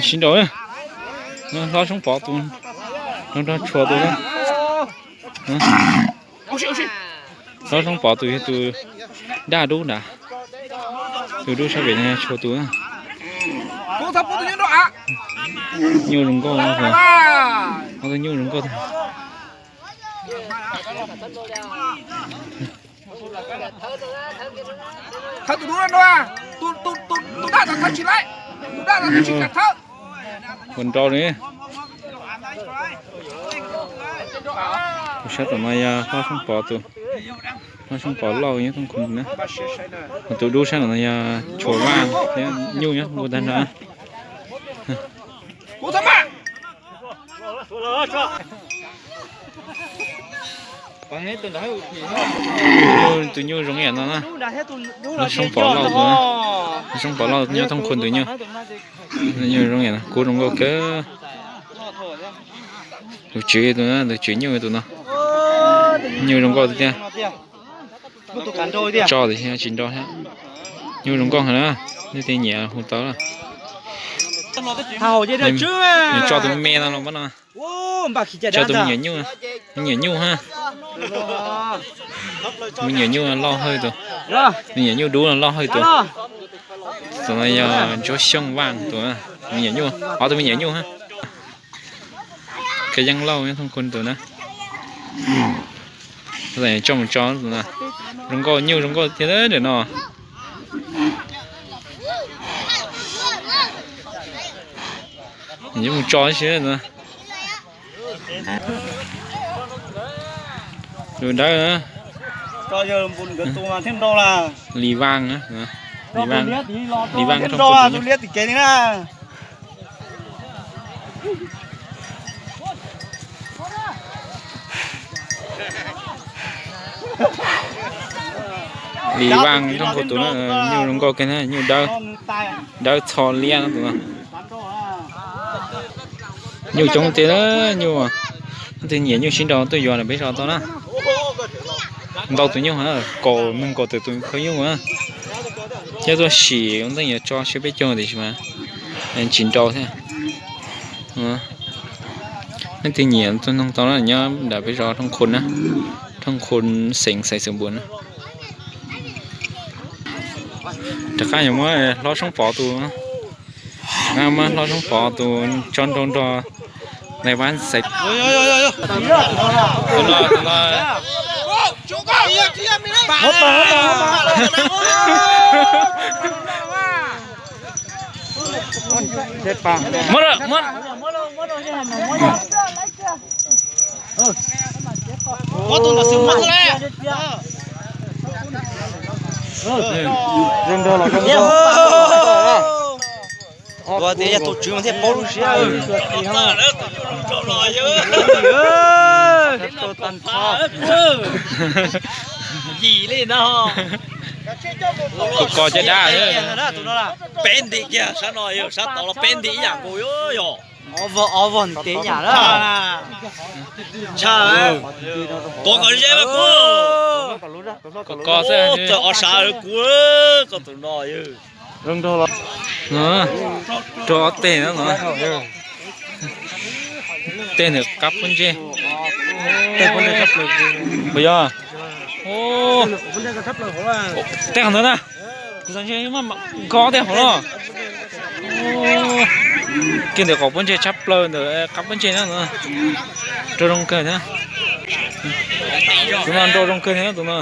Sib nraus, hlob Soob Pov tus, nrog Tshua tus na. Hlob Soob Pov tus yog tus daj dub nrad, tus dub sab pem Tshua tus. Nyuj zoo nkauj, tus nyuj zoo nkauj. Ua nrau li. Tus sab tom no yog hlob Soob Pov tus, hlob Soob Pov Lauj nyob Tooj Khun na. Tus dub sab tom no yog Tshua Vaj thiab nyuj nyob ua tag nrho. Tus nyuj zoo yam no na, Soob Pov Lauj tus, Soob Pov Lauj nyob Tooj Khun tus nyuj. Nyuj zoo yam no, kub zoo nkauj kawg. Tus tswv tus na, tus tswv nyuj tus no. Nyuj zoo nkauj tiag tiag. Tso tiag tsis nrau thiab. Nyuj zoo nkauj heev na, leej twg nyiam hu tau. Nws tso tus me no los pab no. Tso tus me nyuam nyuj, me nyuam nyuj ha. Me nyuam nyuj loj hawj tus, me nyuam nyuj dub no loj hawj tus. Tus no yog Ntsuab Xyooj Vaj tus, me nyuam nyuj, ob tug me nyuam nyuj ha. Khab Yeeb Lauj nyob Tooj Khun tus na. Tso mus tso tus no. Zoo nkauj, nyuj zoo nkauj thiab ntawm no. Yuav mus tso ib si. Tus dawb, Lis Vaj, Lis Vaj, Lis Vaj, tus liab tim kev li na. Lis Vaj Tooj Khun tus na, nyuj zoo nkauj kawg na, nyuj dawb, dawb txho liab no tus no. Nyuj coob tiag, nyuj, leej twg nyiam nyuj sib nrau tuaj yuav ntawm peb zos tau na. Ntau tus nyuj, kaum nees nkaum tawm tus khawb nyuj na. Thiab tuaj sim ua ntej yuav tso siab peb caug tiam sis mas tsis nrau thiab. Leej twg nyiam tuaj noog tau na, nyob nram peb zos Rooj Khun na, Rooj Khun xeev Xaiv Xeev Npuas na. Rov qab yuav muab hlob Soob Pov tus, rov qab muab hlob Soob Pov tus tso nrau nrog nais Vaj Xaiv. Tus no, tus no. Muab, muab. Ua tias yog tus tswv mas thiaj paub lub siab. Yim li no. Tus ko caj dab. Peb nti kiag, sab no yog sab tod los peb nti ib yam nkaus yom. Ob vog, ob vog nti ib yam lawm. Tshaj, tuav kom ze mas kuv. Ko xwb, ob sab kuv, koj tus no yog. Rau ob teg no. Tej ntawm qab pob ntseg. Puas yog? Tej qhov ntawd na. Kuv xav ntshe nkog tej hauv no. Kiag ntawm qhov pob ntseg tshab plaws ntawm qab pob ntseg na. Nrau zoo kawg thiab. Tus no nrau zoo kawg thiab tus no.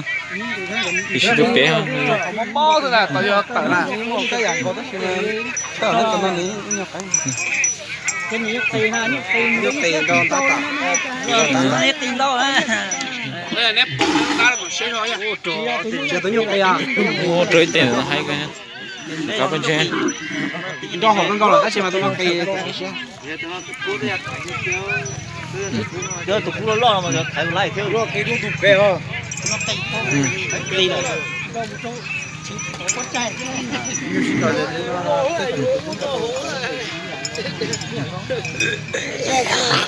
Tiam sis tus pem Ua rau ib teg no haib kawg. Qab pob ntseg. Nrau hauv no nkaus lawm tab sis mas tus no qis. Tus kub loj loj no mas thaiv laij thiab.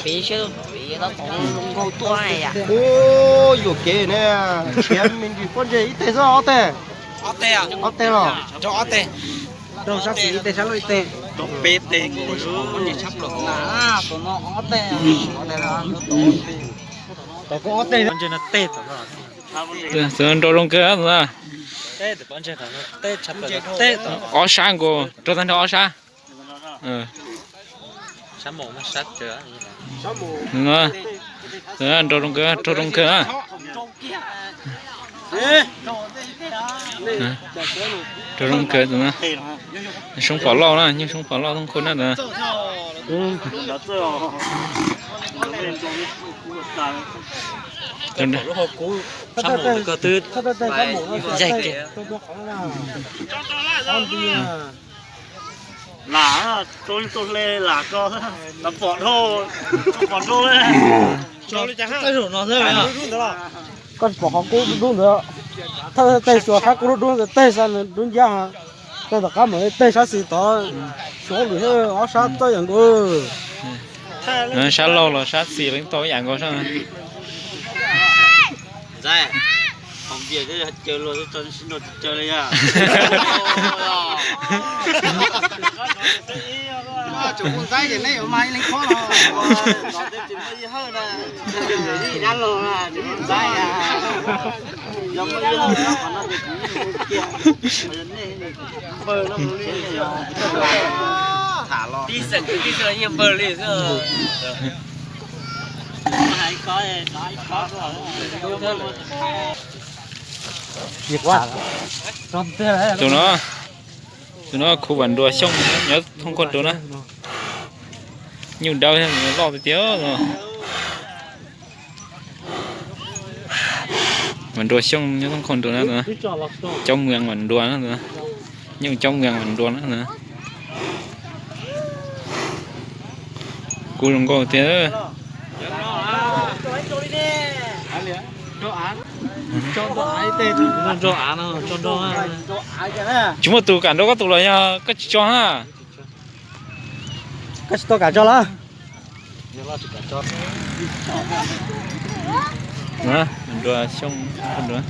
Piv siab, piv no nkauj tuaj yam. Ub, yuam kev ne, nrhiav me ntsis pob ntseg ib teg xwb ob teg. Ob teg los? Rau sab xis ib teg, sab laug ib teg. Peb teg. Txawm nrau zoo kawg na. Ob sab nkaus, rau tag nrho ob sab. Nrau zoo kawg, rau zoo kawg na. Rau zoo kawg tus na. Soob Pom Lauj na, Nyooj Soob Pom Lauj Tooj Khoj na tus na. Lam, tau hle lam ko, lam pom dhau, pom dhau le. Koj tsis pom qhov kub dub ntawd, thawj teg xyuas qab kub dub dub ntawd, teg sab dub ncab, teg tom qab mus teg sab xis tod, xyuas lwm ob sab txawj yam nkaus. Sab laug los sab xis los yeej tau ib yam nkaus sab. Tus no, tus no khu Vam Nruas Xyooj nyob Tooj Khoj Rua na. Nyuj dawb loj tiag tiag. Vam Nruas Xyooj nyob Tooj Khoj Rua na. Caub Mws Vam Nruas na. Nyuj Caub Mws Vam Nruas na. Kub zoo nkauj tiag. Tsis muaj tus kam nrau koj tus los yog koj tsis tso na? Koj tsis tau kam tso los? Nruas Xyooj, nruas.